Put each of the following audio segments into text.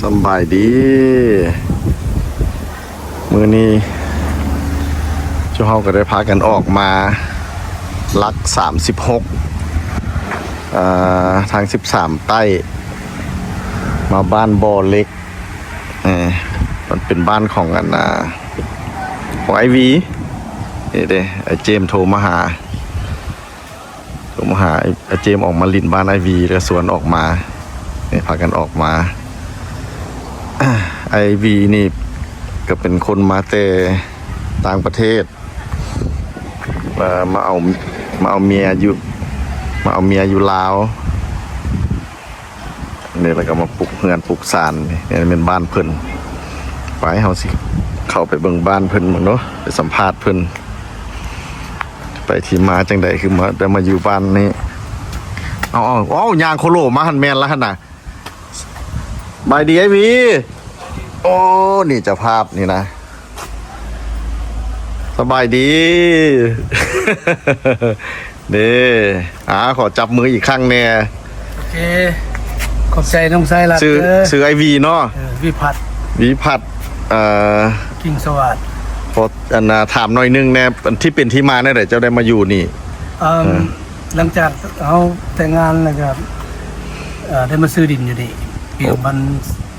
ສຳບາຍດີ ມື້ນີ້ເຈົ້າເຮົາກໍໄດ້ພາກັນອອກມາຫຼັກສາມສິບຫົກ ເອີ ທາງສິບສາມໃຕ້ ມາບ້ານບໍ່ເຫຼັກ. ເອີ ມັນເປັນບ້ານຂອງອັນນ່າ ຂອງອ້າຍວີ. ນີ້ເດ້ ອ້າຍເຈມໂທມາຫາ ໂທມາຫາອ້າຍເຈມ ອອກມາຫຼິ້ນບ້ານອ້າຍວີ ແລ້ວຊວນອອກມາ. ນີ້ພາກັນອອກມາ. ອ້າຍວີນີ້ກໍເປັນຄົນມາແຕ່ຕ່າງປະເທດ ມາ ມາເອົາ ມາເອົາເມຍຢູ່ ມາເອົາເມຍຢູ່ລາວ. ນີ້ແລ້ວກໍມາປຸກເຮືອນປຸກຊານ. ນີ້ແມ່ນບ້ານເພິ່ນ. ໄປ ເຮົາຊິເຂົ້າໄປເບິ່ງບ້ານເພິ່ນເບິ່ງເນາະ ໄປສຳພາດເພິ່ນ ໄປທີ່ມາຈັ່ງໃດ ຄືມາ ໄດ້ມາຢູ່ບ້ານນີ້. ເອົາ ເອົາ ເອົາ ຍ່າງໂຄໂລມາຫັ້ນ ແມ່ນລະຫັ້ນນະ. ສະບາຍດີອ້າຍວີ. ໂອ້ ນີ້ເຈົ້າພາບນີ້ນະ. ສະບາຍດີ ເດ້. ອາ ຂໍຈັບມືອີກຄັ້ງແດ່. ໂອເຄ ຂອບໃຈນ້ອງຊາຍລັດ. ຊື່ ເດີ ຊື່ອ້າຍວີເນາະ. ເອີ ວິພັດ ວິພັດ ເອີ ກິ່ງສະຫວາດ. ຂໍ ອັນນ່າ ຖາມໜ້ອຍໜຶ່ງແດ່ ທີ່ເປັນທີ່ມາແນວໃດ ເຈົ້າໄດ້ມາຢູ່ນີ້? ເອີ ເອີ ຫຼັງຈາກເຮົາແຕ່ງງານແລ້ວກໍ ເອີ ໄດ້ມາຊື້ດິນຢູ່ນີ້ ປີ ເອີ ສອງພັນ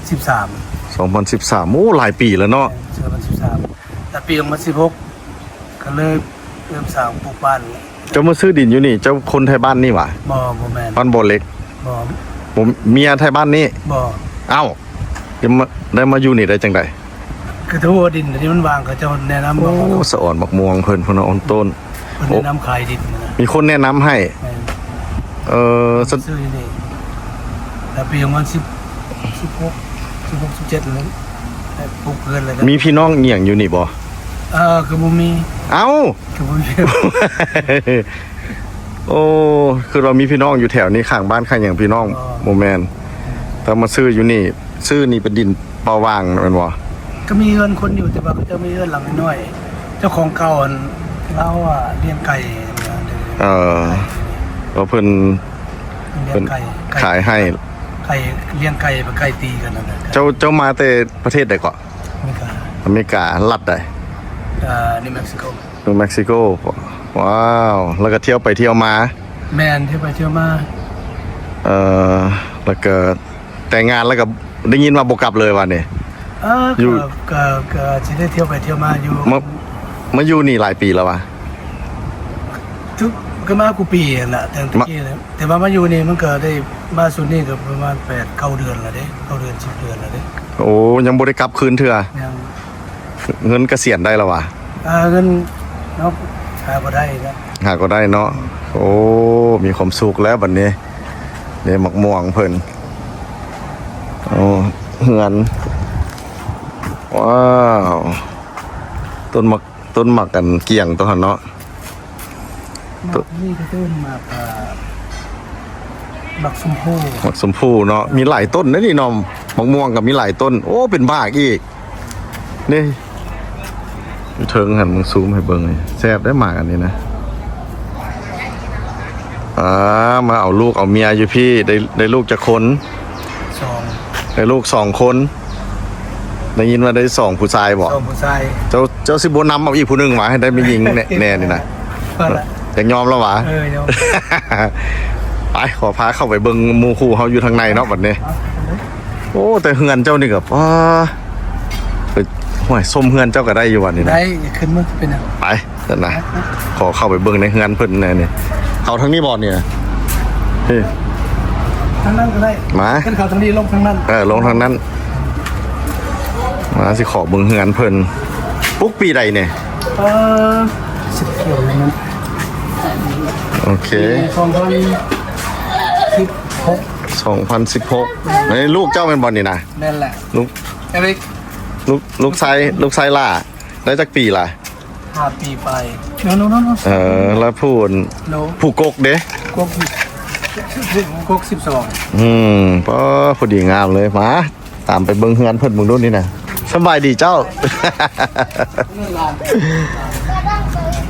ສິບສາມ. ສອງພັນສິບສາມ ໂອ້ ຫຼາຍປີແລ້ວເນາະ. ສອງພັນສິບສາມ ແລ້ວປີສອງພັນສິບຫົກ ກໍເລີຍເລີ່ມສ້າງ ປູກບ້ານ. ເຈົ້າມາຊື້ດິນຢູ່ນີ້ ເຈົ້າຄົນໄທບ້ານນີ້ຫວາ? ບໍ່ ບໍ່ແມ່ນ. ບ້ານບໍ່ເຫຼັກ? ບໍ່ ບໍ່ ເມຍໄທບ້ານນີ້? ບໍ່. ເອົ້າ ໄດ້ມາ ໄດ້ມາຢູ່ນີ້ໄດ້ຈັ່ງໃດ? ຄືຖືວ່າດິນທີ່ມັນວ່າງ ເຂົາເຈົ້າແນະນຳ. ໂອ້ ມາ ສະອອນໝາກມ່ວງເພິ່ນພຸ້ນເນາະ ໂອ້ນຕົ້ນ. ເພິ່ນແນະນຳຂາຍດິນນະ. ມີຄົນແນະນຳໃຫ້? ແມ່ນ. ເອີ ຊື້ຢູ່ນີ້ ແລ້ວປີສອງພັນສິບ ສິບຫົກ ສິບຫົກ ສິບເຈັດ ນັ້ນ ແລ້ວປຸກເຮືອນເລີຍ. ມີພີ່ນ້ອງອີ່ຫຍັງຢູ່ນີ້ບໍ່? ເອີ ກໍບໍ່ມີ. ເອົ້າ ກໍບໍ່ມີ. ໂອ້ ຄືວ່າມີພີ່ນ້ອງຢູ່ແຖວນີ້ ຂ້າງບ້ານຂ້າງຫຍັງ ພີ່ນ້ອງ. ອໍ ບໍ່ແມ່ນ. ແຕ່ມາຊື້ຢູ່ນີ້ ຊື້ນີ້ເປັນດິນເປົ່າວ່າງແມ່ນບໍ່? ກໍມີເຮືອນຄົນຢູ່ ແຕ່ວ່າເຂົາເຈົ້າມີເຮືອນຫຼັງນ້ອຍໆ. ເຈົ້າຂອງເກົ່າຫັ້ນ ລາວ ອາ ລ້ຽງໄກ່. ເອີ ວ່າເພິ່ນ ເພິ່ນຂາຍໃຫ້ ໄກ່ ລ້ຽງໄກ່ ໄກ່ຕີກັນນັ້ນແຫຼະ. ເຈົ້າ ເຈົ້າມາແຕ່ປະເທດໃດເກາະ? ອາເມລິກາ. ອາເມລິກາ ລັດໃດ? ອາ ນິວເມັກຊິໂກ. ນິວເມັກຊິໂກ. ວ້າວ ແລ້ວກໍທ່ຽວໄປທ່ຽວມາ. ແມ່ນ ທ່ຽວໄປທ່ຽວມາ. ເອີ ແລ້ວກໍແຕ່ງງານແລ້ວກໍໄດ້ຍິນວ່າບໍ່ກັບເລີຍວ່ານີ້? ເອີ ຢູ່ ກໍ ກໍ ກໍຊິໄດ້ທ່ຽວໄປທ່ຽວມາຢູ່. ມາ ມາຢູ່ນີ້ຫຼາຍປີແລ້ວຫວາ? ຖືກ ກໍມາກູ່ປີຫັ້ນລະ ແຕ່ ມາ ແຕ່ວ່າມາຢູ່ນີ້ມັນກໍໄດ້ ມາຊຸດນີ້ກໍປະມານແປດເກົ້າເດືອນແລ້ວເດ້ ເກົ້າເດືອນ ສິບເດືອນແລ້ວເດ້. ໂອ້ ຍັງບໍ່ໄດ້ກັບຄືນເທື່ອ? ຍັງ. ເງິນກະສຽນໄດ້ແລ້ວຫວາ? ອ່າ ເງິນເນາະ ຫາກໍໄດ້ນະ ຫາກໍໄດ້ເນາະ. ໂອ້ ມີຄວາມສຸກແລ້ວບັດນີ້. ນີ້ໝາກມ່ວງເພິ່ນ. ໂອ້ ເຮືອນ ວ້າວ ຕົ້ນໝາກ ຕົ້ນໝາກອັນກ້ຽງໂຕຫັ້ນເນາະ. ໝາກນີ້ກໍເອີ້ນໝາກ ອ່າ ໝາກຊົມພູ. ໝາກຊົມພູເນາະ ມີຫຼາຍຕົ້ນເດ້ນີ້ເນາະ. ໝາກມ່ວງກໍມີຫຼາຍຕົ້ນ. ໂອ້ ເປັນໝາກອີກ. ນີ້ ຢູ່ເທິງຫັ້ນ ມຶງຊູມໃຫ້ເບິ່ງ. ແຊບໄດ໋ໝາກອັນນີ້ນະ. ອ່າ ມາເອົາລູກເອົາເມຍຢູ່ພີ້. ໄດ້ ໄດ້ລູກຈັກຄົນ? ສອງ. ໄດ້ລູກສອງຄົນ. ໄດ້ຍິນວ່າໄດ້ສອງຜູ້ຊາຍບໍ? ສອງຜູ້ຊາຍ. ເຈົ້າ ເຈົ້າຊິບໍ່ນຳເອົາອີກຜູ້ໜຶ່ງມາໃຫ້ໄດ້ແມ່ຍິງແນ່ ແນ່ນີ້ນະ? ພໍລະ. ຢາກຍອມແລ້ວຫວາ? ເອີ ຍອມ. ໄປ ຂໍພາເຂົ້າໄປເບິ່ງໝູ່ຄູ່ເຮົາຢູ່ທາງໃນເນາະບັດນີ້. ໂອ້ ແຕ່ເຮືອນເຈົ້ານີ້ກໍ ປາ ໄປ ຫ້ວຍ ຊົມເຮືອນເຈົ້າກໍໄດ້ຢູ່ບັດນີ້ນະ. ໄດ້ ຂຶ້ນມາເປັນຫຍັງ? ໄປ ຊັ້ນນະ ຂໍເຂົ້າໄປເບິ່ງໃນເຮືອນເພິ່ນແດ່ນີ້. ເຂົ້າທາງນີ້ບໍ່ນີ້ນະ? ນີ້ ທາງນັ້ນກໍໄດ້. ມາ ຂຶ້ນເຂົ້າທາງນີ້ ລົງທາງນັ້ນ. ເອີ ລົງທາງນັ້ນ. ມາ ຊິຂໍເບິ່ງເຮືອນເພິ່ນ. ປຸກປີໃດນີ້? ເອີ ສິບກວ່າປີນັ້ນ. ໂອເຄ ປີສອງພັນສິບຫົກ. ສອງພັນສິບຫົກ. ອັນນີ້ລູກເຈົ້າແມ່ນບໍ່ນີ້ນະ? ແມ່ນແຫຼະ. ລູກ ເອລິກ ລູກ ລູກຊາຍ ລູກຊາຍຫຼ້າ ໄດ້ຈັກປີລະ? ຫ້າປີປາຍ. ໂນ ໂນ ໂນ ໂນ. ເອີ ແລ້ວຜູ້ ໂນ ຜູ້ກົກເດ? ກົກ ກົກສິບສອງ. ອືມ ປໍ ພໍດີງາມເລີຍ. ມາ ຕາມໄປເບິ່ງເຮືອນເພິ່ນເບິ່ງດູນີ້ນະ. ສະບາຍດີເຈົ້າ.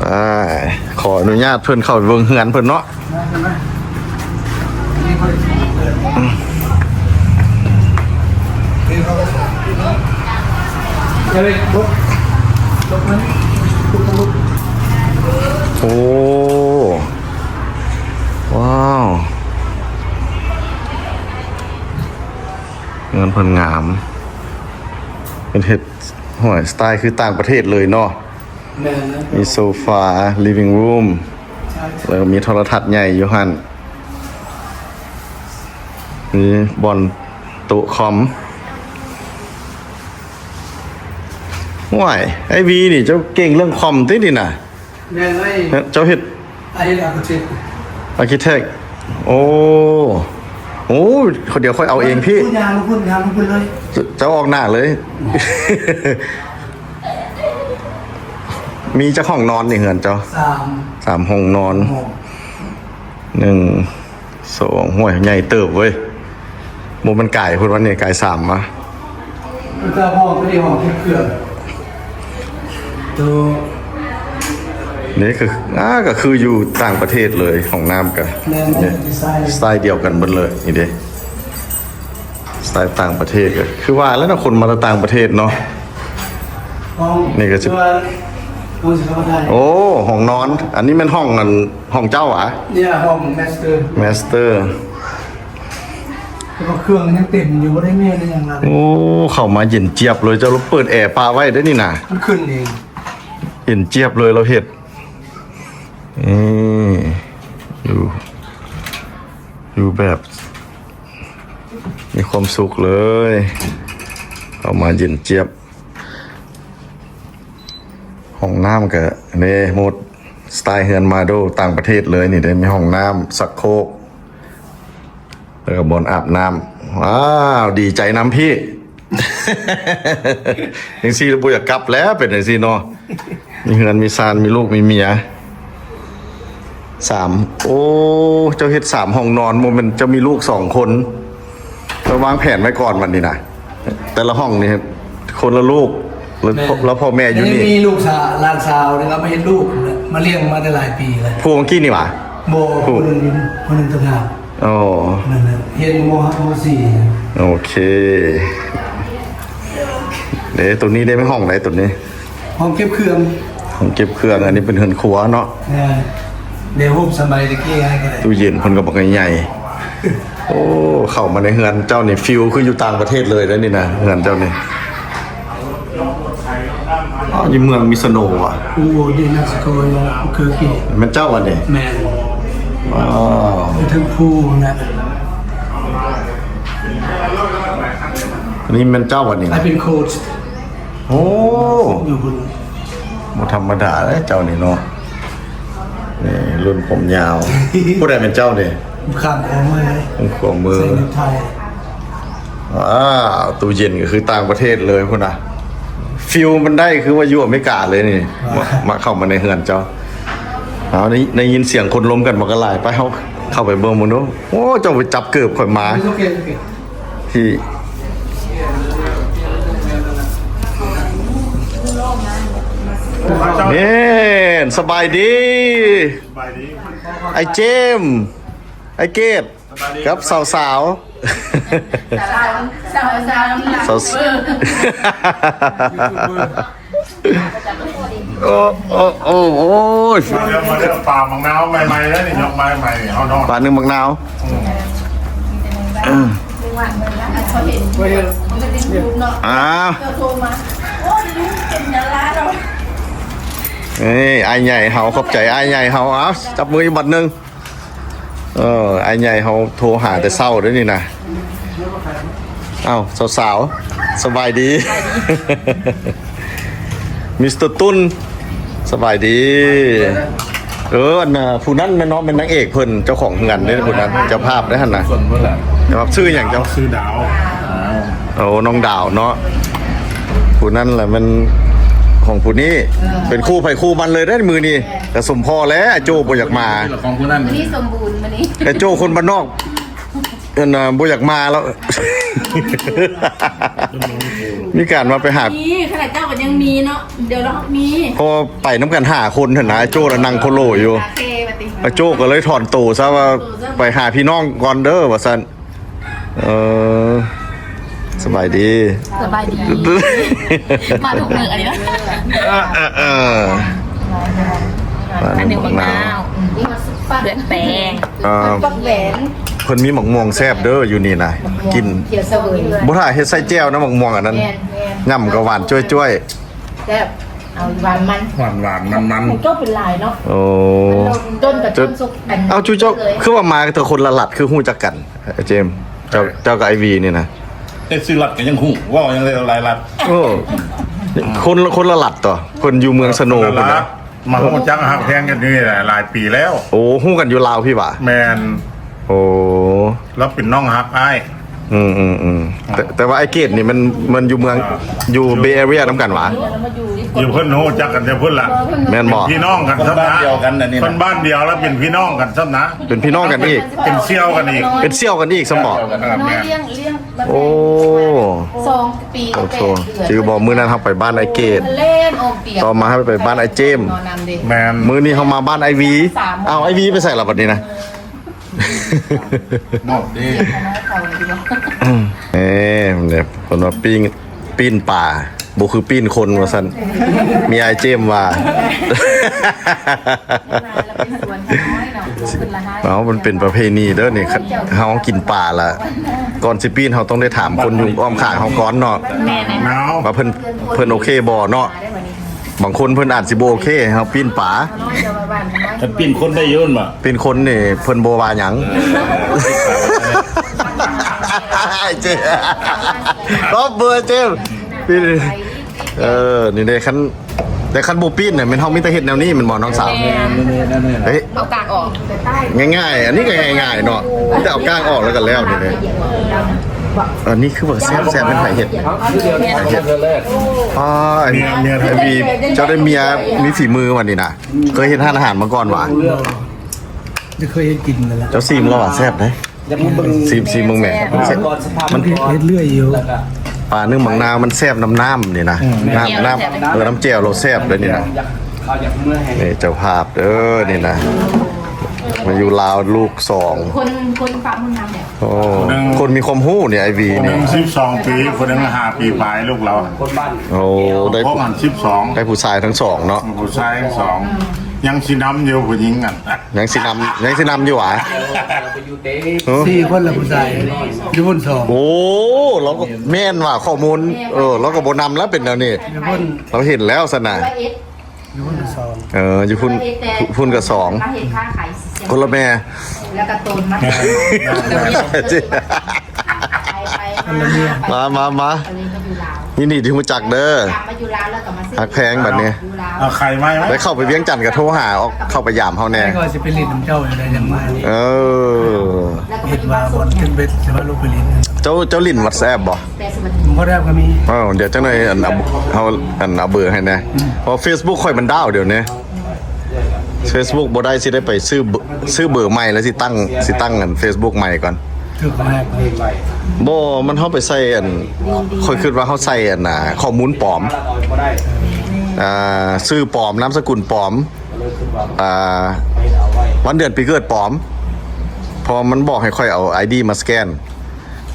ອ່າ ຂໍອະນຸຍາດເພິ່ນເຂົ້າໄປເບິ່ງເຮືອນເພິ່ນເນາະ. ນີ້ເພິ່ນ ນີ້ ໂອ້ ວ້າວ ເຮືອນເພິ່ນງາມ ເພິ່ນເຮັດ ໂອ້ຍ ສະໄຕຄືຕ່າງປະເທດເລີຍເນາະ. ແມ່ນແລ້ວ ມີໂຊຟາ ລິບວິງຣູມ ໃຊ່ ແລ້ວມີໂທລະທັດໃຫຍ່ຢູ່ຫັ້ນ ມີບ່ອນໂຕະຄອມ. ໂອ້ຍ ໄອ້ວີນີ້ເຈົ້າເກັ່ງເລື່ອງຄອມຕິນີ້ນະ? ແມ່ນເລີຍ ເຈົ້າເຮັດ ອາ ເຮັດອາຄິເທັກ ອາຄິເທັກ. ໂອ້ ໂອ້ ດຽວຂ້ອຍເອົາເອງພີ່ ພຸ້ນ ຍ່າງລົງພຸ້ນ ຍ່າງລົງພຸ້ນເລີຍ ເຈົ້າອອກໜ້າເລີຍ. ມີຈັກຫ້ອງນອນນີ້ເຮືອນເຈົ້າ? ສາມ ສາມຫ້ອງນອນ ຫ້ອງ ໜຶ່ງ ສອງ ໂອ້ຍ ໃຫຍ່ເຕີບເວີຍ ບໍ່ແມ່ນກາຍພຸ້ນວັນນີ້ ກາຍສາມມາ. ເຈົ້າຫ້ອງ ຕົວນີ້ຫ້ອງເກັບເຄື່ອງ ໂຕນີ້ຄື ອາ ກໍຄືຢູ່ຕ່າງປະເທດເລີຍ ຫ້ອງນ້ຳກໍ ແມ່ນ ນີ້ ດີໄຊ ດີໄຊດຽວກັນເບິດເລີຍ ນີ້ເດ້ ສະໄຕຕ່າງປະເທດ ກໍຄືວ່າແລ້ວເນາະ ຄົນມາແຕ່ຕ່າງປະເທດເນາະ. ຫ້ອງ ນີ້ກໍຊິ ຄືວ່າຫ້ອງຊິເຂົ້າໄດ້ ໂອ້ ຫ້ອງນອນ ອັນນີ້ແມ່ນຫ້ອງ ອັນ ຫ້ອງເຈົ້າຫວາ? ນີ້ຫ້ອງແມສເຕີ ແມສເຕີ ແຕ່ວ່າເຄື່ອງຍັງເຕັມຢູ່ ບໍ່ໄດ້ມີຫຍັງລະ. ໂອ້ ເຂົ້າມາເຢັນຈຽບເລີຍ ເຈົ້າເປີດແອປະໄວ້ເດ້ນີ້ນະ ມັນຂຶ້ນເອງ ເຢັນຈຽບເລີຍ ລາວເຮັດ ນີ້ ຢູ່ ຢູ່ແບບ ມີຄວາມສຸກເລີຍ ເຂົ້າມາເຢັນຈຽບ. ຫ້ອງນ້ຳກະເດ້ ໝົດສະໄຕເຮືອນມາໂດຕ່າງປະເທດເລີຍນີ້ເດ້ ມີຫ້ອງນ້ຳ ຊັກໂຄກ ແລ້ວກໍບ່ອນອາບນ້ຳ. ວ້າວ ດີໃຈນຳພີ່ ຈັ່ງຊີ້ບໍ່ຢາກກັບແລ້ວ ເປັນຈັ່ງຊີ້ເນາະ. ມີເຮືອນມີຊານ ມີລູກມີເມຍ ສາມ ໂອ້ ເຈົ້າເຮັດສາມຫ້ອງນອນ ບໍ່ແມ່ນເຈົ້າມີລູກສອງຄົນ ເຈົ້າວາງແຜນໄວ້ກ່ອນບັດນີ້ນະ ແຕ່ລະຫ້ອງນີ້ຄົນລະລູກ ແມ່ນ ແລ້ວພໍ່ແມ່ຢູ່ນີ້ ມີລູກສາວ ຫຼານສາວນີ້ ເຮົາມາເຮັດລູກ ມາລ້ຽງມາແຕ່ຫຼາຍປີແລ້ວ. ຜູ້ເມື່ອກີ້ນີ້ຫວາ? ບໍ່ ຜູ້ ຜູ້ໜຶ່ງ ຜູ້ໜຶ່ງຕ່າງຫາກ. ອໍ ນັ້ນນະ ຮຽນ ມໍຫ້າ ມໍສີ່. ໂອເຄ ເດ້ ໂຕນີ້ໄດ້ ຫ້ອງໃດໂຕນີ້? ຫ້ອງເກັບເຄື່ອງ ຫ້ອງເກັບເຄື່ອງ. ອັນນີ້ເປັນເຮືອນຄົວເນາະ. ເອີ ແນວຮູບສະໄໝຕະກີ້ໃຫ້ກໍໄດ້. ຕູ້ເຢັນເພິ່ນກໍບັກໃຫຍ່. ໂອ້ ເຂົ້າມາໃນເຮືອນເຈົ້ານີ້ ຟີລຄືຢູ່ຕ່າງປະເທດເລີຍເດ້ນີ້ນະ ເຮືອນເຈົ້ານີ້. ອໍ ຢູ່ເມືອງມິສໂນຫວາ? ໂອ້ ຢູ່ເມັກຊິໂກ ຢູ່ເຄີຄີ. ແມ່ນເຈົ້າຫວານີ້? ແມ່ນ. ວ້າວ ຢູ່ເທິງພູນນະ. ອັນນີ້ແມ່ນເຈົ້າຫວານີ້? ເປັນໂຄດ. ໂອ້ ຢູ່ພຸ້ນ ບໍ່ທຳມະດາເດ້ເຈົ້ານີ້ເນາະ. ນີ້ລຸ້ນຜົມຍາວ. ຜູ້ໃດແມ່ນເຈົ້ານີ້? ຂ້າງຂວາມື ຂ້າງຂວາມື ໃສ່ເນັກໄທ. ວ້າວ ຕູ້ເຢັນກໍຄືຕ່າງປະເທດເລີຍພຸ້ນນະ. ຟີລມັນໄດ້ຄືວ່າຢູ່ອາເມລິກາເລີຍນີ້. ມາ ມາເຂົ້າມາໃນເຮືອນເຈົ້າ. ເອົາ ໄດ້ ໄດ້ຍິນສຽງຄົນລົມກັນບັກຫຼາຍ. ໄປ ເຮົາເຂົ້າໄປເບິ່ງເບິ່ງດູ. ໂອ້ ເຈົ້າໄປຈັບເກີບຂ້ອຍມາ. ໂອເຄ ໂອເຄ. ທີ່ ນີ້ ສະບາຍດີ ສະບາຍດີ ອ້າຍເຈມ ອ້າຍເກດ ສະບາຍດີ ກັບສາວໆ ສາວ ສາວ ສາວ ສາວ ໂອ້ ໂອ້ ໂອ້ ໂອ້ຍ ມາເດີ ມາເດີ ປາໝາກນາວໃໝ່ໆເດີນີ້ ຍົກມາໃໝ່ນີ້ ເຮົາເນາະ ປາໜຶ້ງໝາກນາວ. ອືມ ອ່າ ເອີຍ ອ້າຍໃຫຍ່ເຮົາ ຂອບໃຈອ້າຍໃຫຍ່ເຮົາ. ເອົາ ຈັບມືອີກບັດໜຶ່ງ. ເອີ ອ້າຍໃຫຍ່ເຮົາໂທຫາແຕ່ເຊົ້າເດ້ນີ້ນະ. ເອົ້າ ສາວໆ ສະບາຍດີ ມິສເຕີຕຸນ ສະບາຍດີ. ເອີ ອັນນ່າ ຜູ້ນັ້ນແມ່ນເນາະ ແມ່ນນາງເອກເພິ່ນ ເຈົ້າຂອງເຮືອນເດ້ ຜູ້ນັ້ນ ເຈົ້າພາບເດ້ຫັ້ນນະ. ເຈົ້າພາບຊື່ຫຍັງເຈົ້າ? ຊື່ດາວ. ໂອ້ ນ້ອງດາວເນາະ. ຜູ້ນັ້ນລະແມ່ນຂອງຜູ້ນີ້ ເປັນຄູ່ໃຜຄູ່ມັນເລີຍເດ້ມື້ນີ້. ກະສົມພໍແລ້ວ ໂຈ້ບໍ່ຢາກມາ. ຂອງຜູ້ນັ້ນ ມື້ນີ້ສົມບູນ ມື້ນີ້ ແຕ່ໂຈ້ຄົນບ້ານນອກ ອັນນ່າ ບໍ່ຢາກມາແລ້ວ. ມີການວ່າໄປຫາ ມີ ຂະໜາດເຈົ້າກໍຍັງມີເນາະ ດຽວລາວມີ ເພາະວ່າໄປນຳກັນຫ້າຄົນຫັ້ນນະ. ໂຈ້ລະນັ່ງໂຄໂລຢູ່ ໂອເຄ ບາດນີ້ ໂຈ້ກໍເລີຍຖອນໂຕຊະວ່າ ໄປຫາພີ່ນ້ອງກ່ອນເດີວ່າຊັ້ນ. ເອີ ສະບາຍດີ ສະບາຍດີ ມາທຸກມື້ອັນນີ້ນະ ເອີ ເອີ ເອີ ອັນນີ້ບັກນາວ ເລືອກແປງ ເອີ ບັກແຫວນ ເພິ່ນມີໝາກມ່ວງແຊບເດີຢູ່ນີ້ນະ ກິນ ຂຽວສະເຫວີຍ ບໍ່ຖ້າເຮັດໃສ່ແຈ່ວນະ ໝາກມ່ວງອັນນັ້ນ ແມ່ນໆ ຫຍ້ຳກໍຫວານຈ້ວຍໆ ແຊບ ເອົາຫວານມັນ ຫວານໆ ມັນໆ ຂອງເຈົ້າເປັນຫຼາຍເນາະ ໂອ້ ຕົ້ນກັບຕົ້ນສຸກ ເອົາ ຈູເຈົ້າ ຄືວ່າມາແຕ່ຄົນລະລັດ ຄືຮູ້ຈັກກັນ ເຈມ ເຈົ້າ ເຈົ້າກັບໄອວີນີ້ນະ ແຕ່ຊື່ລັດກໍຍັງຮູ້ ເວົ້າຫຍັງໄດ້ຫຼາຍລັດ ໂອ້ ຄົນ ຄົນລະລັດຕົວະ ເພິ່ນຢູ່ເມືອງສະໂນພຸ້ນນະ ມາຮູ້ຈັກຮັກແພງກັນຢູ່ນີ້ຫຼາຍປີແລ້ວ ໂອ້ ຮູ້ກັນຢູ່ລາວພີ້ຫວາ ແມ່ນ ໂອ້ ລາວເປັນນ້ອງຮັກອ້າຍ ອືມໆໆ ແຕ່ ແຕ່ວ່າໄອເກດນີ້ມັນ ມັນຢູ່ເມືອງ ອ່າ ຢູ່ເບແອເຣຍນຳກັນຫວາ ຢູ່ເພິ່ນຮູ້ຈັກກັນແຕ່ພຸ້ນລະ ແມ່ນບໍ່ ພີ່ນ້ອງກັນຊໍ້ານະ ຄົນບ້ານດຽວກັນອັນນີ້ນະ ຄົນບ້ານດຽວລະເປັນພີ່ນ້ອງກັນຊໍ້ານະ ເປັນພີ່ນ້ອງກັນອີກ ເປັນສ່ຽວກັນອີກ ເປັນສ່ຽວກັນອີກຊໍ້າບໍ່ ເອີ ແມ່ນ ໂອ້ ສອງປີ ໂອ້ໂຫ ແປດເດືອນ ຈື່ບໍ່ ມື້ນັ້ນເຮົາໄປບ້ານໄອເກດ ຕໍ່ມາເຮົາໄປບ້ານໄອເຈມ ແມ່ນ ມື້ນີ້ເຮົາມາບ້ານໄອວີ ສາມ ອ້າວ ໄອວີໄປໃສລະບັດນີ້ນະ ນອກເດ້ ເອີ ເພິ່ນວ່າປີ້ງ ປີ້ນປາ ບໍ່ຄືປີ້ນຄົນວ່າຊັ້ນ ມີອ້າຍເຈມວ່າ ເອົາ ມັນເປັນປະເພນີເດີນີ້ ເຮົາກິນປາລະ ກ່ອນຊິປີ້ນເຮົາຕ້ອງໄດ້ຖາມຄົນຢູ່ອ້ອມຂ້າງເຮົາກ່ອນເນາະ ແມ່ນ ວ່າເພິ່ນ ເພິ່ນໂອເຄບໍ່ເນາະ. ບາງຄົນເພິ່ນອາດຊິບໍ່ໂອເຄໃຫ້ເຮົາປີ້ນປາ ຄັນປີ້ນຄົນໄດ້ຢູ່ແມ່ນບໍ່? ປີ້ນຄົນນີ້ເພິ່ນບໍ່ວ່າຫຍັງ ເອີ ເຈມ ຕອບເບີເຈມ ເອີ ນີ້ເດ້ ຄັນ ແຕ່ຄັນບໍ່ປີ້ນນະ ແມ່ນເຮົາມີແຕ່ເຮັດແນວນີ້ແມ່ນບໍ່ນ້ອງສາວ? ແມ່ນ ເອີ ເອົາກ້າງອອກ ງ່າຍໆ ອັນນີ້ກໍງ່າຍໆເນາະ ມີແຕ່ເອົາກ້າງອອກແລ້ວກໍແລ້ວນີ້ເດ້. ອັນນີ້ຄືວ່າແຊບໆ ແມ່ນໃຜເຮັດ? ໃຜເຮັດ? ອໍ ອັນນີ້ ເມຍ ເມຍ ເມຍ ເຈົ້າໄດ້ເມຍມີຝີມືຫວານີ້ນະ? ເຄີຍເຮັດຮ້ານອາຫານມາກ່ອນຫວາ? ບໍ່ ບໍ່ເຄີຍເຮັດກິນແລ້ວ. ເຈົ້າຊີມແລ້ວຫວາ? ແຊບເດ້. ຊີມ ຊີມເບິ່ງແມະ ມັນເຮັດເລື້ອຍຢູ່. ປາໜຶ້ງບັກນາວມັນແຊບນຳນ້ຳນີ້ນະ ເອີ ນ້ຳ ນ້ຳ ເອີ ນ້ຳແຈ່ວລາວແຊບເດ້ນີ້ນະ. ນີ້ເຈົ້າພາບເດີນີ້ນະ ມາຢູ່ລາວລູກສອງ ຄົນ ຄົນຟັງຄົນນຳແຫຼະ. ໂອ້ ຄົນມີຄວາມຮູ້ນີ້ ໄອວີນີ້ ຄົນໜຶ່ງສິບສອງປີ ຄົນໜຶ່ງຫ້າປີປາຍ ລູກລາວ. ໂອ້ ໄດ້ ພວກຫັ້ນສິບສອງ ໄດ້ຜູ້ຊາຍທັງສອງເນາະ ຜູ້ຊາຍທັງສອງ ຍັງຊິນຳຢູ່ ຜູ້ຍິງຫັ້ນ ຍັງຊິນຳ ຍັງຊິນຳຢູ່ຫວາ? ສີ່ຄົນລະຜູ້ຊາຍ ຢູ່ພຸ້ນສອງ. ໂອ້ ລາວກໍແມ່ນວ່າຂໍ້ມູນ ເອີ ລາວກໍບໍ່ນຳແລ້ວ ເປັນແນວນີ້ ຢູ່ພຸ້ນ ລາວເຫັນແລ້ວຊັ້ນນະ. ຢູ່ພຸ້ນກໍສອງ ເອີ ຢູ່ພຸ້ນ ພຸ້ນກໍສອງ ຄົນລະແມ່ ແລ້ວກໍໂຕນມາ ມາ ມາ ມາ ຍິນດີທີ່ຮູ້ຈັກເດີ ຮັກແພງບັດນີ້. ເອົາໄຂ່ມາໄວ້ ໄດ້ເຂົ້າໄປວຽງຈັນກໍໂທຫາ ອອກເຂົ້າໄປຢາມເຮົາແດ່. ກໍຊິໄປຫຼິ້ນນຳເຈົ້າຢູ່ໃດ ຍັງມາ. ເອີ ເຮັດວ່າບ່ອນເປັນເບັດ ຊິວ່າລົງໄປຫຼິ້ນ. ເຈົ້າ ເຈົ້າຫຼິ້ນວັອດແອັບບໍ່? ບໍ່ໄດ້ກໍມີ. ເອົາ ດຽວຈັກໜ່ອຍ ອັນ ເອົາ ເຮົາ ອັນ ເອົາເບີໃຫ້ແດ່. ອືມ ເພາະເຟສບຸກຂ້ອຍມັນດາວດຽວນີ້ ເຟສບຸກບໍ່ໄດ້ ຊິໄດ້ໄປຊື້ ຊື້ເບີໃໝ່ ແລ້ວຊິຕັ້ງ ຊິຕັ້ງອັນເຟສບຸກໃໝ່ກ່ອນ. ຖືກແຮັກ. ບໍ່ ມັນເຮົາໄປໃສ່ອັນ ຂ້ອຍຄິດວ່າເຮົາໃສ່ອັນ ອ່າ ຂໍ້ມູນປອມ ອ່າ ຊື່ປອມ ນາມສະກຸນປອມ ອ່າ ວັນເດືອນປີເກີດປອມ. ເພາະມັນບອກໃຫ້ຂ້ອຍເອົາໄອດີມາສະແກນ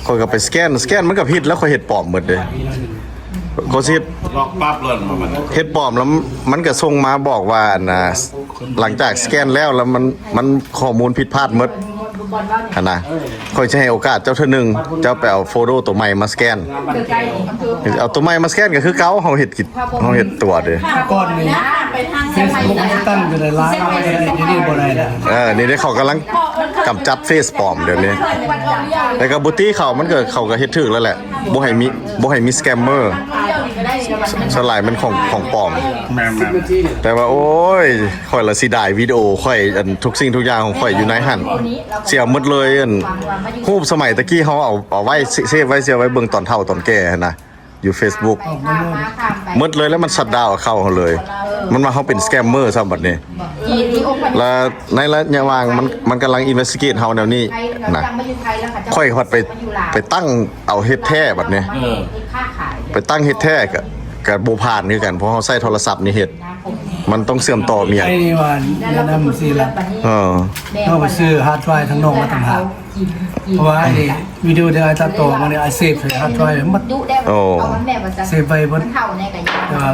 ຂ້ອຍກໍໄປສະແກນ ສະແກນມັນກໍຜິດ ແລ້ວຂ້ອຍເຮັດປອມໝົດເດ້. ກໍຊິເຮັດ ລັອກປັບເລີຍ ເຮັດປອມແລ້ວມັນກໍສົ່ງມາບອກວ່າ ອັນນ່າ ຫຼັງຈາກສະແກນແລ້ວ ແລ້ວມັນ ມັນຂໍ້ມູນຜິດພາດໝົດຫັ້ນນະ. ຂ້ອຍຈະໃຫ້ໂອກາດເຈົ້າເທື່ອໜຶ່ງ ເຈົ້າໄປເອົາໂຟໂຕ້ໂຕໃໝ່ມາສະແກນ ເອົາໂຕໃໝ່ມາສະແກນກໍຄືເກົ່າ. ເຮົາເຮັດກິດ ເຮົາເຮັດຕົວເດ້. ກ່ອນນີ້ເຟສບຸກມັນຕັ້ງຢູ່ໃນລາຍ ດຽວນີ້ບໍ່ໄດ້ແລ້ວ. ເອີ ນີ້ເດ້ ເຂົາກຳລັງກຳຈັດເຟສປອມດຽວນີ້ ແລ້ວກໍບູຕີ້ເຂົາ ມັນກໍ ເຂົາກໍເຮັດຖືກແລ້ວແຫຼະ. ບໍ່ໃຫ້ມີ ບໍ່ໃຫ້ມີສະແກມເມີ ສ່ວນຫຼາຍແມ່ນຂອງ ຂອງປອມ. ແມ່ນໆ ແຕ່ວ່າ ໂອ້ຍ ຂ້ອຍລະເສຍດາຍວິດີໂອຂ້ອຍ ອັນ ທຸກສິ່ງທຸກຢ່າງຂອງຂ້ອຍຢູ່ໃນຫັ້ນ ເສຍໝົດເລີຍ. ອັນ ຮູບສະໄໝຕະກີ້ເຮົາເອົາ ເອົາໄວ້ ເຊບໄວ້ ເຊບໄວ້ເບິ່ງຕອນເຖົ້າຕອນແກ່ຫັ້ນນະ ຢູ່ເຟສບຸກ ອອກມາໂລດ ໝົດເລີຍ. ແລ້ວມັນຊັດດາວເອົາເຂົ້າເຮົາເລີຍ ມັນວ່າເຮົາເປັນສະແກມເມີຊ້ຳບັດນີ້. ແລ້ວໃນໄລຍະຫວ່າງມັນ ມັນກຳລັງອິນເວສຕິເກດເຮົາແນວນີ້ນະ ຂ້ອຍພັດໄປ ໄປຕັ້ງເອົາເຮັດແທ້ບັດນີ້. ເອີ ໄປຕັ້ງເຮັດແທ້ກໍ ກໍບໍ່ຜ່ານຄືກັນ ເພາະເຮົາໃຊ້ໂທລະສັບນີ້ເຮັດ ມັນຕ້ອງເຊື່ອມຕໍ່ເມຍ. ໄອ້ນີ້ວ່າແນະນຳຊີ້ລະ ເອີ ເຮົາໄປຊື້ຮາດດຣາຍທາງນອກມາຕ່າງຫາກ ເພາະວ່າໄອ້ນີ້ ວິດີໂອທີ່ອ້າຍຕັດຕໍ່ມານີ້ ອ້າຍເຊບໃສ່ຮາດໄດຣຟ໌ໝົດ. ໂອ້ ເຊບໄວ້ເບິດ. ແຕ່ວ່າ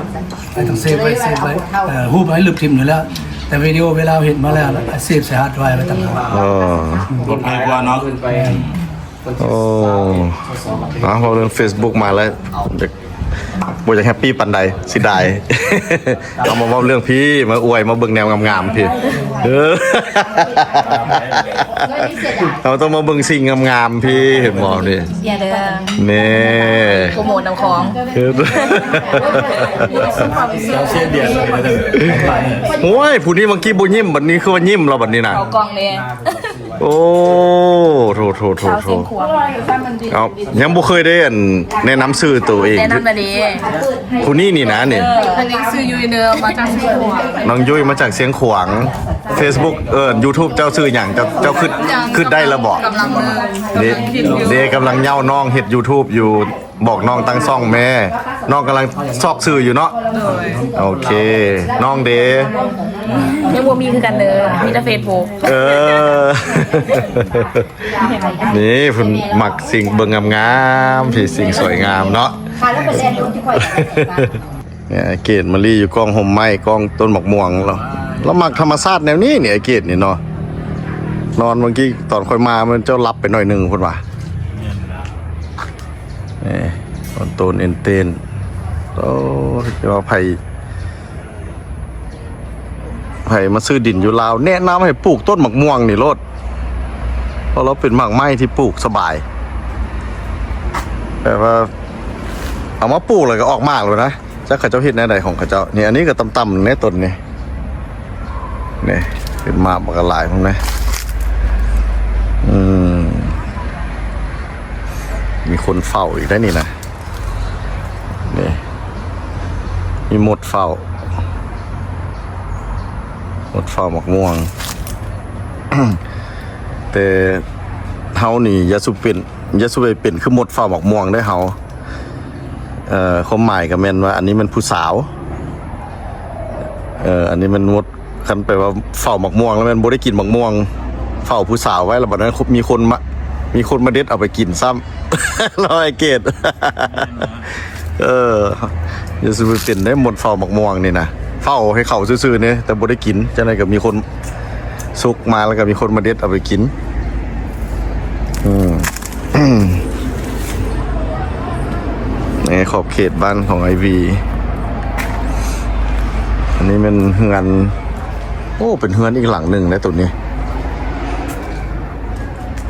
ອ້າຍຕ້ອງເຊບໄວ້ ເຊບໄວ້. ເອີ ຮູບອ້າຍລຶບຖິ້ມຢູ່ແລ້ວ ແຕ່ວິດີໂອເວລາເຮົາເຮັດມາແລ້ວ ອ້າຍເຊບໃສ່ຮາດໄດຣຟ໌ໄວ້ຕ່າງຫາກ. ເອີ ປອດໄພກວ່າເນາະ. ໂອ້ ເວົ້າເລື່ອງເຟສບຸກມາແລ້ວ ບໍ່ຢາກແຮບປີ້ປານໃດ ເສຍດາຍ. ເຮົາມາເວົ້າເລື່ອງພີ້ ມາອວຍ ມາເບິ່ງແນວງາມໆພີ້. ເອີ ເຮົາຕ້ອງມາເບິ່ງສິ່ງງາມໆພີ້ ເຫັນບໍ່ນີ້? ເດີ ນີ້ ໂປຣໂມດນຳຂອງ. ໂອ້ຍ ຜູ້ນີ້ບາງກີ້ບໍ່ຍິ້ມ ບັດນີ້ຄືວ່າຍິ້ມແລ້ວບັດນີ້ນະ. ເຂົ້າກ່ອງເດ້. ໂອ້ ໂຖໆໆໆ ສາວຊຽງຂວາງ. ເອົ້າ ຍັງບໍ່ເຄີຍໄດ້ ອັນ ແນະນຳຊື່ໂຕເອງ. ແນະນຳແລ້ວເດ້. ຜູ້ນີ້ນີ້ນະນີ້. ເອີ ອັນນີ້ຊື່ຍຸ້ຍເດີ ມາຈາກຊຽງຂວາງ. ນ້ອງຍຸ້ຍມາຈາກຊຽງຂວາງ. ເຟສບຸກ ເອີ ຢູທູບເຈົ້າຊື່ຫຍັງ? ເຈົ້າ ເຈົ້າຄິດ ຄິດໄດ້ແລ້ວບໍ? ກຳລັງ ເອີ ເດ້ ກຳລັງຄິດຢູ່ ເດ້ ກຳລັງເຍົາະນ້ອງເຮັດຢູທູບຢູ່. ບອກນ້ອງຕັ້ງຊ່ອງແມ້ ນ້ອງກຳລັງຊອກຊື່ຢູ່ເນາະ. ໂດຍ ໂອເຄ ນ້ອງເດ? ຍັງບໍ່ມີຄືກັນເດີ ມີແຕ່ເຟສບຸກ. ເອີ ນີ້ເພິ່ນມັກສິ່ງເບິ່ງງາມໆ ທີ່ສິ່ງສວຍງາມເນາະ. ນີ້ ເກດມາລີຢູ່ກ້ອງຮົ່ມໄມ້ ກ້ອງຕົ້ນໝາກມ່ວງ. ລາວ ລາວມັກທຳມະຊາດແນວນີ້ນີ້ ເກດນີ້ເນາະ. ນອນເມື່ອກີ້ຕອນຂ້ອຍມາ ມັນເຈົ້າຫຼັບໄປໜ້ອຍໜຶ່ງພຸ້ນວ່າ. ນີ້ ຕົ້ນເອັນເຕນ. ໂອ້ ແຕ່ວ່າໃຜ ໃຜມາຊື້ດິນຢູ່ລາວ ແນະນຳໃຫ້ປູກຕົ້ນໝາກມ່ວງນີ້ໂລດ ເພາະລາວເປັນໝາກໄມ້ທີ່ປູກສະບາຍ ແບບວ່າເອົາມາປູກແລ້ວກໍອອກໝາກໂລດນະ. ຈັກເຂົາເຈົ້າເຮັດແນວໃດຂອງເຂົາເຈົ້າ. ນີ້ ອັນນີ້ກໍຕ່ຳໆແນ່ຕົ້ນນີ້. ນີ້ ເປັນໝາກບັກຫຼາຍພຸ້ນນະ. ອືມ ມີຄົນເຝົ້າອີກໄດ໋ນີ້ນະ. ນີ້ ມີມົດເຝົ້າ ມົດເຝົ້າໝາກມ່ວງ. ແຕ່ເຮົານີ້ຢ່າສູ່ເປັນ ຢ່າສູ່ໄປເປັນຄືມົດເຝົ້າໝາກມ່ວງເດີ້ເຮົາ. ເອີ ຄວາມໝາຍກໍແມ່ນວ່າອັນນີ້ແມ່ນຜູ້ສາວ. ເອີ ອັນນີ້ແມ່ນມົດ ຄັນແປວ່າເຝົ້າໝາກມ່ວງແລ້ວແມ່ນບໍ່ໄດ້ກິນໝາກມ່ວງ ເຝົ້າຜູ້ສາວໄວ້ ແລ້ວບັດນັ້ນມີຄົນມາ ມີຄົນມາເດັດເອົາໄປກິນຊ້ຳ. ລາວໃຫ້ເກດ ເອີ ຢ່າສູ່ໄປເປັນເດ້ ມົດເຝົ້າໝາກມ່ວງນີ້ນະ. ເຝົ້າໃຫ້ເຂົາຊື່ໆນີ້ ແຕ່ບໍ່ໄດ້ກິນ ຈັ່ງໃດກໍມີຄົນ ສຸກມາແລ້ວກໍມີຄົນມາເດັດເອົາໄປກິນ. ອືມ ໃນຂອບເຂດບ້ານຂອງອ້າຍວີ ອັນນີ້ແມ່ນເຮືອນ ໂອ້ ເປັນເຮືອນອີກຫຼັງໜຶ່ງເດ້ໂຕນີ້.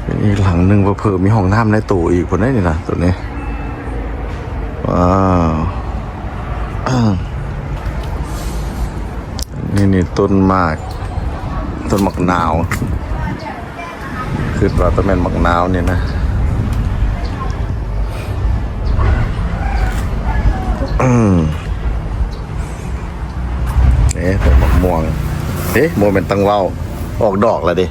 ເປັນອີກຫຼັງໜຶ່ງ ເຜີໆມີຫ້ອງນ້ຳໃນໂຕອີກພຸ້ນເດ້ນີ້ນະ ໂຕນີ້. ວ້າວ ນີ້ ນີ້ ຕົ້ນໝາກ ຕົ້ນໝາກນາວ ຄິດວ່າຕ້ອງແມ່ນໝາກນາວນີ້ນະ. ອືມ ເອີ ຕົ້ນໝາກມ່ວງ ເອີ ບໍ່ແມ່ນຕັ້ງເວົ້າ ອອກດອກແລ້ວເດ້.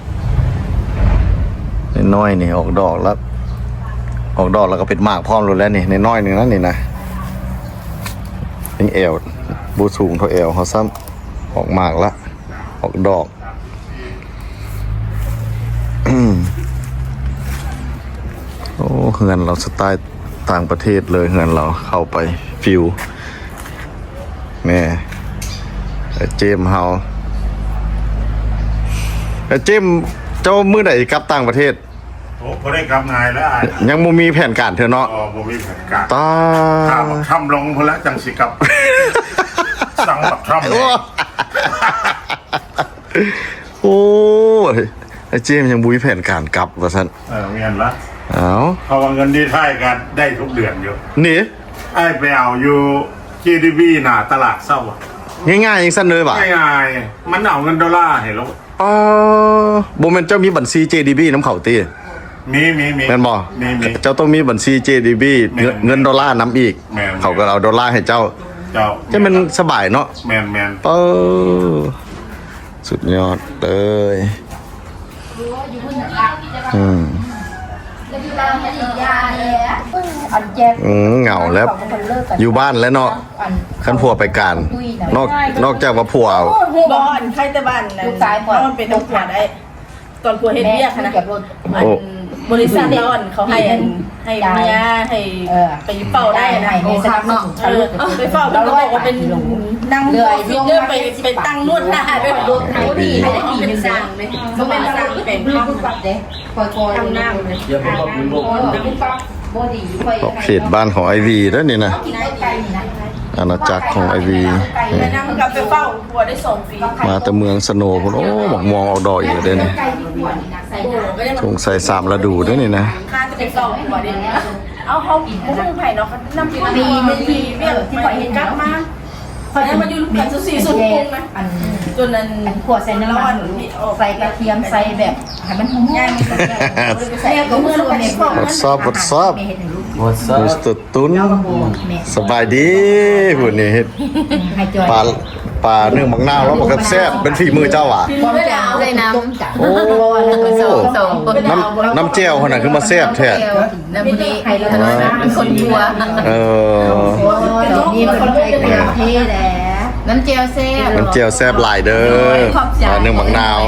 ນ້ອຍໆນີ້ອອກດອກແລ້ວ ອອກດອກແລ້ວກໍເປັນໝາກພ້ອມໂລດແລ້ວນີ້ ນ້ອຍໆນີ້ນະ ນີ້ນະ. ຍັງແອວບໍ່ສູງເທົ່າແອວເຮົາຊ້ຳ ອອກໝາກລະ ອອກດອກ. ໂອ້ ເຮືອນລາວສະໄຕລ໌ຕ່າງປະເທດເລີຍ ເຮືອນລາວ ເຂົ້າໄປຟິວ. ແມ່ ເອີ ເຈມເຮົາ ເອີ ເຈມ ເຈົ້າມື້ໃດກັບຕ່າງປະເທດ? ໂອ້ ບໍ່ໄດ້ກັບງ່າຍແລ້ວອ້າຍ. ຍັງບໍ່ມີແຜນການເທື່ອເນາະ. ບໍ່ ບໍ່ມີແຜນການ. ຕາ ຖ້າບັກທຳລົງພຸ້ນລະຈັ່ງຊິກັບ. ສັ່ງບັກທຳ. ໂອ້ ໂອ້ຍ ອ້າຍເຈມຍັງບໍ່ມີແຜນການກັບວ່າຊັ້ນ. ເອີ ແມ່ນລະ. ເອົ້າ ເພາະວ່າເງິນທີ່ໄທກໍໄດ້ທຸກເດືອນຢູ່ນີ້. ອ້າຍໄປເອົາຢູ່ ເຈດີບີ ໜ້າຕະຫຼາດເຊົ້າ. ງ່າຍໆຈັ່ງຊັ້ນເລີຍຫວາ? ງ່າຍໆ ມັນເອົາເງິນໂດລາໃຫ້ໂລດ. ອໍ ບໍ່ແມ່ນເຈົ້າມີບັນຊີ ເຈດີບີ ນຳເຂົາຕິ? ມີ ມີ ມີ. ແມ່ນບໍ່? ມີ ມີ. ເຈົ້າຕ້ອງມີບັນຊີ ເຈດີບີ ແມ່ນ ເງິນ ເງິນໂດລານຳອີກ. ແມ່ນ ເຂົາກໍເອົາໂດລາໃຫ້ເຈົ້າ. ເຈົ້າ ຈະແມ່ນສະບາຍເນາະ. ແມ່ນ ແມ່ນ. ເອີ ສຸດຍອດເລີຍ. ອືມ ອັນແຈກ ອືມ ເຫງົາແລ້ວ ຢູ່ບ້ານແລ້ວເນາະ. ຄັນຜົວໄປການ ນອກ ນອກຈາກວ່າຜົວ ບໍ່ ອັນໃຜແຕ່ບ້ານນັ້ນ ລູກຊາຍ ມັນເປັນນຳຜົວໄດ້ ຕອນຜົວເຮັດວຽກຫັ້ນນະ. ໂອ້ ອັນ ບໍລິສັດລາວ ອັນ ເຂົາໃຫ້ ອັນ ໃຫ້ເມຍ ໃຫ້ ເອີ ໄປເຝົ້າໄດ້ນະ ໃຫ້ ໂອ້ ຄັກເນາະ ເອີ ໄປເຝົ້າ ເຂົາບອກວ່າເປັນນາງ ເລື່ອຍລົງມາ ໄປ ເຈັດສິບ ໄປຕັ້ງນວດທ່າເດີ ບໍ່ດີ ບໍ່ໄດ້ເປັນຊ່າງເດ້ ບໍ່ແມ່ນຊ່າງແປງ ເອີ ທຳນ້ຳເດ້ ເພາະເຂດບ້ານຂອງອ້າຍວີເດ້ນີ້ນະ ອານາຈັກຂອງອ້າຍວີ ແມ່ນາງກໍໄປເຝົ້າຜົວໄດ້ສອງປີ ມາແຕ່ເມືອງສະໂນພຸ້ນ ໂອ້ ໝາກມ່ວງອອກດອກອີກແລ້ວເດ້ນີ້ ສົງໄສສາມລະດູເດ້ນີ້ນະ ຂ້າຈະໄປເຝົ້າຜົວເດ້ ເອົາ ເຮົາບໍ່ຮູ້ໃຜເນາະ ນຳທີ່ວ່າມີ ມີວຽກ ທີ່ຂ້ອຍເຮັດ ກັບມາ ຂ້ອຍມາຢູ່ນຳກັນຊຸດສີ່ຊຸດໂມງນະ ອັນ ຈົນ ອັນ ອັນ ຂົ້ວໃສ່ນ້ຳມັນ ໃສ່ກະທຽມ ໃສ່ແບບໃຫ້ມັນຫອມໆ ແລ້ວກໍເມືອລວມໃນ What's up What's up What's up Mister ຕຸນ ສະບາຍດີ ຜູ້ນີ້ເຮັດ ໃຫ້ຈ່ອຍ ປາ ປາໜຶ້ງບັກນາວ ແລ້ວບັກແຊບ ເປັນຝີມືເຈົ້າຫວາ? ໃສ່ນ້ຳ ໂອ້ ສອງ ສອງ ນ້ຳ ນ້ຳແຈ່ວຫັ້ນນະ ຄືມາແຊບແທ້ ນ້ຳນີ້ ເປັນຄົນຄົວ ເອີ ນີ້ເພິ່ນໃສ່ເກືອເທແຫຼະ ນ້ຳແຈ່ວແຊບ ນ້ຳແຈ່ວແຊບຫຼາຍເດີ ປາໜຶ້ງບັກນາວ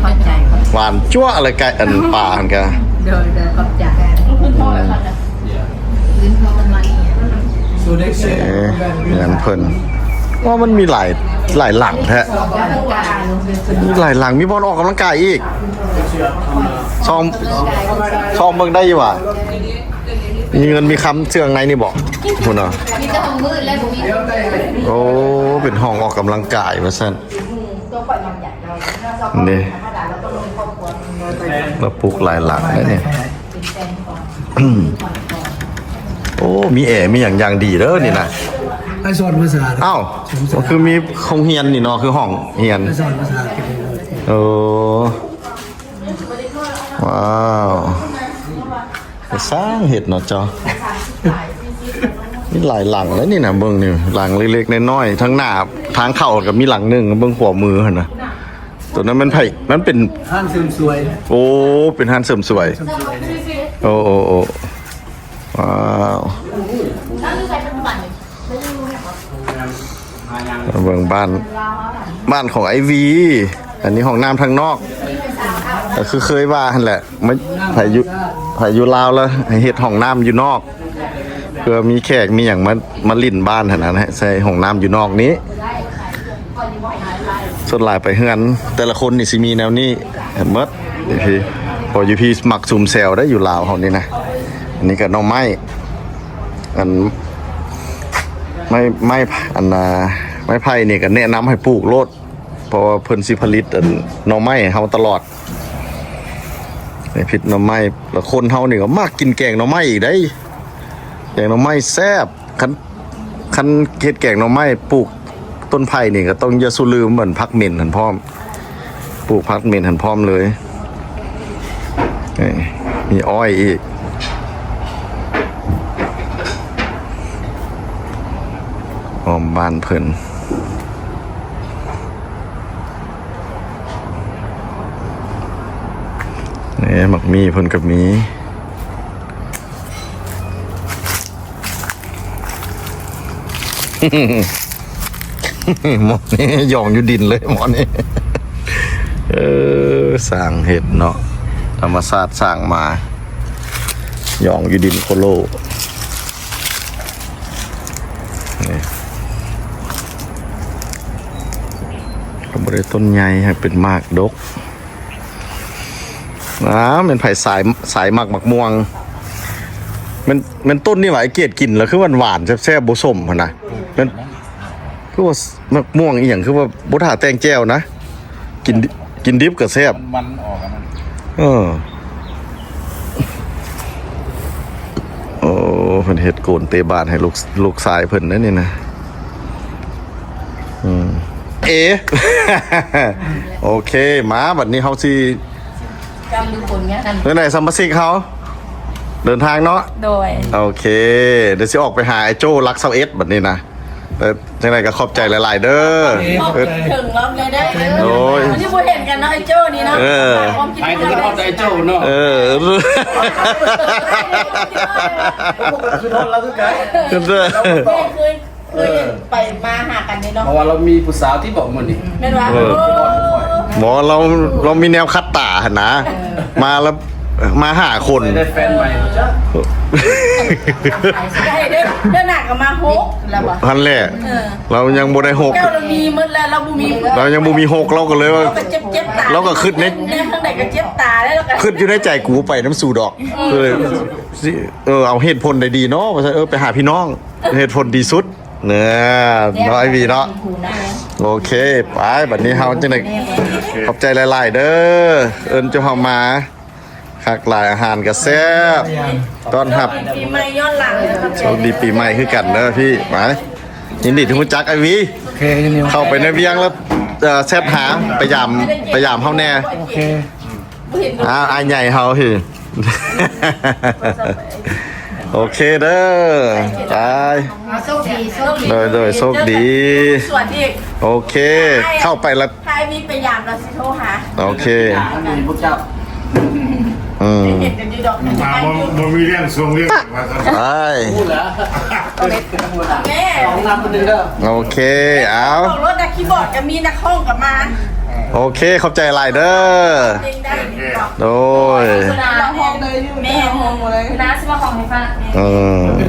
ຂອບໃຈ ຂອບໃຈ ຫວານຈ້ວະເລີຍ ໄກ່ ອັນ ປາຫັ້ນກະ ໂດຍ ໂດຍ ຂອບໃຈ ເອີ ເຮືອນເພິ່ນ ວ່າມັນມີຫຼາຍ ຫຼາຍຫຼັງແທ້ ມີຫຼາຍຫຼັງ ມີບ່ອນອອກກຳລັງກາຍອີກ ຊອມ ຊອມເບິ່ງໄດ້ຢູ່ຫວາ? ມີເງິນມີຄຳເຊື່ອງໃນນີ້ບໍ? ພຸ້ນນະ ມີແຕ່ຫ້ອງມືດແລະບໍ່ມີ ໂອ້ ເປັນຫ້ອງອອກກຳລັງກາຍວ່າຊັ້ນ ເດ້ ລາວປູກຫຼາຍຫຼັງເດ້ນີ້ ໂອ້ ມີແອ ມີຫຍັງຢ່າງດີເດີນີ້ນະ ອ້າຍສອນພາສາ ອ້າວ ມັນຄືມີໂຮງຮຽນນີ້ເນາະ ຄືຫ້ອງຮຽນ ອ້າຍສອນພາສາອັງກິດ ເອີ ວ້າວ ໄປສ້າງເຮັດເນາະເຈົ້າ ມີຫຼາຍຫຼັງເດ້ນີ້ນະ ເບິ່ງນີ້ ຫຼັງເລັກໆນ້ອຍໆ ທາງໜ້າທາງເຂົ້າກໍມີຫຼັງໜຶ່ງ ເບິ່ງຂວາມືຫັ້ນນະ ຕົວນັ້ນມັນໃຜ ມັນເປັນຮ້ານເສີມສວຍ ໂອ້ ເປັນຮ້ານເສີມສວຍ ເສີມສວຍເດ້ ໂອ້ ໂອ້ ໂອ້ ວ້າວ ເບິ່ງບ້ານ ບ້ານຂອງອ້າຍວີ ອັນນີ້ຫ້ອງນ້ຳທາງນອກ ກໍຄືເຄີຍວ່າຫັ້ນແຫຼະ ມາ ໃຜຢູ່ ໃຜຢູ່ລາວລະໃຫ້ເຮັດຫ້ອງນ້ຳຢູ່ນອກ ເພື່ອມີແຂກມີຫຍັງມາ ມາຫຼິ້ນບ້ານຫັ້ນນະ ໃສ່ຫ້ອງນ້ຳຢູ່ນອກນີ້ ສ່ວນຫຼາຍໄປເຮືອນແຕ່ລະຄົນນີ້ຊິມີແນວນີ້ ເຫັນໝົດຢູ່ພີ້ ເພາະຢູ່ພີ້ມັກຊຸມແຊວໄດ້ຢູ່ລາວເຮົານີ້ນະ ອັນນີ້ກໍໜໍ່ໄມ້ ອັນ ໄມ້ ໄມ້ ອັນນ່າ ໄມ້ໄຜ່ນີ້ກໍແນະນຳໃຫ້ປູກໂລດ ເພາະວ່າເພິ່ນຊິຜະລິດ ອັນ ໜໍ່ໄມ້ໃຫ້ເຮົາຕະຫຼອດ ໃຫ້ຜະລິດໜໍ່ໄມ້ ແລ້ວຄົນເຮົານີ້ກໍມັກກິນແກງໜໍ່ໄມ້ອີກເດ້ ແກງໜໍ່ໄມ້ແຊບ ຄັນ ຄັນເຮັດແກງໜໍ່ໄມ້ ປູກຕົ້ນໄຜ່ນີ້ກໍຕ້ອງຢ່າສູ່ລືມ ອັນ ຜັກເໝັນຫັ້ນພ້ອມ ປູກຜັກເໝັນຫັ້ນພ້ອມເລີຍ ນີ້ ມີອ້ອຍອີກ ອ້ອມບ້ານເພິ່ນ ນີ້ ໝາກມີ້ເພິ່ນກໍມີ ໝໍນີ້ຢອງຢູ່ດິນເລີຍໝໍນີ້ ເອີ ສ້າງເຮັດເນາະ ທຳມະຊາດສ້າງມາ ຢອງຢູ່ດິນໂຄໂລ ນີ້ ກໍບໍ່ໄດ້ຕົ້ນໃຫຍ່ ໃຫ້ເປັນໝາກດົກ. ອ້າວ ແມ່ນໃຜສາຍ ສາຍມັກໝາກມ່ວງ ແມ່ນ ແມ່ນຕົ້ນນີ້ຫວາ? ໄອ້ເກດ ກິນແລ້ວຄືຫວານໆ ແຊບໆ ບໍ່ສົ້ມຫັ້ນນະ ແມ່ນ ຄືວ່າໝາກມ່ວງອີ່ຫຍັງ ຄືວ່າບໍ່ຖ້າແຕ່ງແຈ່ວນະ ກິນ ກິນດິບກໍແຊບ ມັນອອກອັນນັ້ນ ເອີ ໂອ້ ເພິ່ນເຮັດໂກນເຕະບານໃຫ້ລູກ ລູກຊາຍເພິ່ນເດ້ນີ້ນະ ອືມ ເອ ໂອເຄ ມາ ບັດນີ້ເຮົາຊິ ກຳຢູ່ຄົນງານ ເປັນໃດສະມາຊິກເຮົາ ເດີນທາງເນາະ ໂດຍ ໂອເຄ ດຽວຊິອອກໄປຫາໄອ້ໂຈ້ຫຼັກຊາວເອັດ ບັດນີ້ນະ ເອີ ຈັ່ງໃດກໍຂອບໃຈຫຼາຍໆເດີ ເອີ ເຖິງລອບເລີຍເດີ ໂດຍ ທີ່ບໍ່ເຫັນກັນເນາະ ໄອ້ໂຈ້ນີ້ເນາະ ເອີ ຄວາມຄິດ ໃຜກໍຂອບໃຈໂຈ້ເນາະ ເອີ ຄືທອດລາວຄືກັນ ເອີ ເຄີຍ ເຄີຍໄປມາຫາກັນເດ້ເນາະ ເພາະວ່າລາວມີຜູ້ສາວທີ່ບອກມື້ນີ້ ແມ່ນຫວາ? ເອີ ບໍ່ ລາວ ລາວມີແນວຂັດຕາຫັ້ນນະ ເອີ ມາແລ້ວ ມາຫ້າຄົນ ໄດ້ແຟນໃໝ່ ໄດ້ເດີ ເດືອນໜ້າກໍມາຫົກແລ້ວບໍ່? ຫັ້ນແຫຼະ ເອີ ລາວຍັງບໍ່ໄດ້ຫົກ ເຈົ້າລະມີໝົດແລ້ວ ລາວບໍ່ມີ ລາວຍັງບໍ່ມີຫົກ ລາວກໍເລີຍວ່າ ລາວກໍເຈັບ ເຈັບຕາ ລາວກໍຄິດໃນ ແນວທາງໃດກໍເຈັບຕາ ແລ້ວລາວກໍ ຄິດຢູ່ໃນໃຈ ກູໄປນຳສູ່ດອກ ເອີ ເອີ ຊິ ເອີ ເອົາເຫດຜົນໃດດີເນາະ ວ່າຊັ້ນ ເອີ ໄປຫາພີ່ນ້ອງ ເຫດຜົນດີສຸດ ເນາະ ເນາະ ອ້າຍຫວີເນາະ ໂອເຄ ໄປ ບັດນີ້ເຮົາຈັ່ງໃດ ຂອບໃຈຫຼາຍໆເດີ ເອີ້ນເຈົ້າເຮົາມາ ຄັກຫຼາຍ ອາຫານກໍແຊບ ຕ້ອນຮັບ ປີໃໝ່ຍ້ອນຫຼັງເດີ ໂຊກດີປີໃໝ່ຄືກັນເດີພີ່ ໄປ ຍິນດີທີ່ຮູ້ຈັກອ້າຍຫວີ ໂອເຄ ຍິນດີ ເຂົ້າໄປໃນວຽງແລ້ວ ເອີ ແຊັດຫາ ໄປຢາມ ໄປຢາມເຮົາແດ່ ໂອເຄ ອ້າວ ອ້າຍໃຫຍ່ເຮົາ ໂອເຄເດີ ໄປ ໂຊກດີ ໂຊກດີ ໂດຍ ໂດຍ ໂຊກດີ ສວນອີກ ໂອເຄ ເຂົ້າໄປລະ ຖ້າມີໄປຢາມລະຊິໂທຫາ ໂອເຄ ອັນນີ້ພວກເຈົ້າ ອືມ ເຫັນກັນຢູ່ດອກ ມາບໍ່ ບໍ່ມີວຽງຊ່ວງວຽງວ່າຊັ້ນ ໄປ ຮູ້ແລ້ວ ແມ່ ຂອງນຳເພິ່ນເດີ ໂອເຄ ເອົາ ຂອງລົດນະ ຄີບອດກໍມີ ນັກຮ້ອງກໍມາ ໂອເຄ ຂອບໃຈຫຼາຍເດີ ເພງໄດ້ ໂດຍ ລະຮ້ອງເດີຢູ່ ແມ່ຮ້ອງເລີຍ ນ້າຊິມາຮ້ອງໃຫ້ຟັງ ເອີ